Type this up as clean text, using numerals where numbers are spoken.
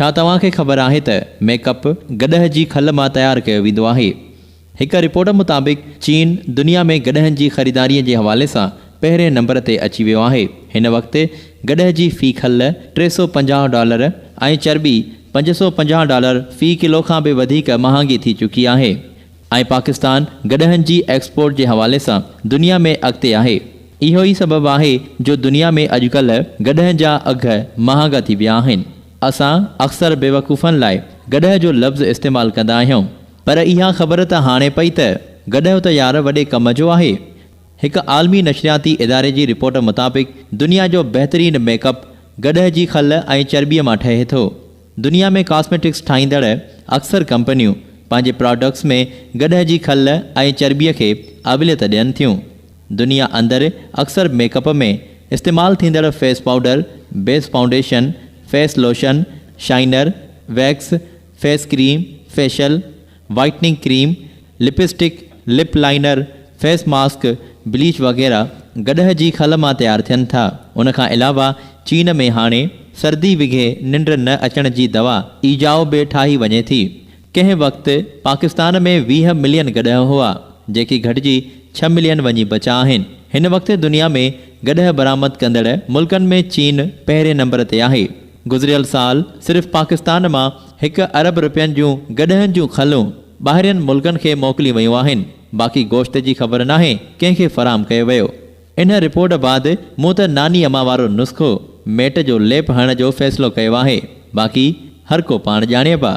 ڇا توهان کي خبر آهي ته ميڪ اپ گڏهه جي کل مان تيار ڪيو ويندو آهي؟ هڪ رپورٽ مطابق چين دنيا ۾ گڏهن جي خريداري جي حوالي سان پهرين نمبر تي اچي ويو آهي. هن وقت گڏهه جي في کل 350 ڊالر ۽ چرٻي 550 ڊالر في ڪلو کان به وڌيڪ مهانگي ٿي چڪي آهي ۽ پاڪستان گڏهن جي ايڪسپورٽ جي حوالي سان دنيا ۾ اڳتي آهي. اهو ئي سبب آهي جو دنيا ۾ اڄڪلهه گڏهن جا اگهه مهانگا ٿي ويا آهن. اسان اڪثر بيوقوفن لاء گڏهه جو لفظ استعمال ڪندا آهيون. پر اها خبر ته هاڻي پئي ته گڏهه ته يار وڏي ڪم جو آهي. هڪ عالمي نشرياتي اداري جي رپورٽ مطابق دنيا جو بهترين ميڪ اپ گڏهه جي کل ۽ چرٻيء مان ٺهي ٿو. دنيا ۾ ڪاسميٽڪس ٺاهيندڙ اڪثر ڪمپنيون پنهنجي پراڊڪٽس ۾ گڏهه جي کل ۽ چرٻيء کي اوليت ڏين ٿيون. دنيا اندر اڪثر ميڪ اپ ۾ استعمال ٿيندڙ face powder, base foundation, face lotion, shiner, wax, face cream, facial, whitening cream, lipstick, lip liner, face mask, bleach وغيره گڏهه جي کل مان تيار ٿين ٿا. ان کان علاوه چين ۾ هاڻي سردي وگهي ننڊ نه اچڻ جي دوا ايجائو به ٺاهي وڃي ٿي. ڪنهن وقت پاڪستان ۾ 20 ملين گڏهه هئا، جيڪي گهٽجي ڇهه ملين وڃي بچا آهن. هن وقت دنيا ۾ گڏهه برآمد ڪندڙ ملڪن ۾ چين پهرين نمبر تي آهي. گذريل سال صرف پاڪستان مان هڪ ارب رپين جون گڏهن جون کلون ٻاهرين ملڪن کي موڪليون ويون آهن، باقي گوشت جي خبر ناهي ڪنهن کي فراهم ڪيو ويو. ان رپورٽ بعد مون ته ناني امان وارو نسخو ميٽ جو ليپ هڻڻ جو فيصلو ڪيو آهي، باقي هر ڪو پاڻ ڄاڻي با.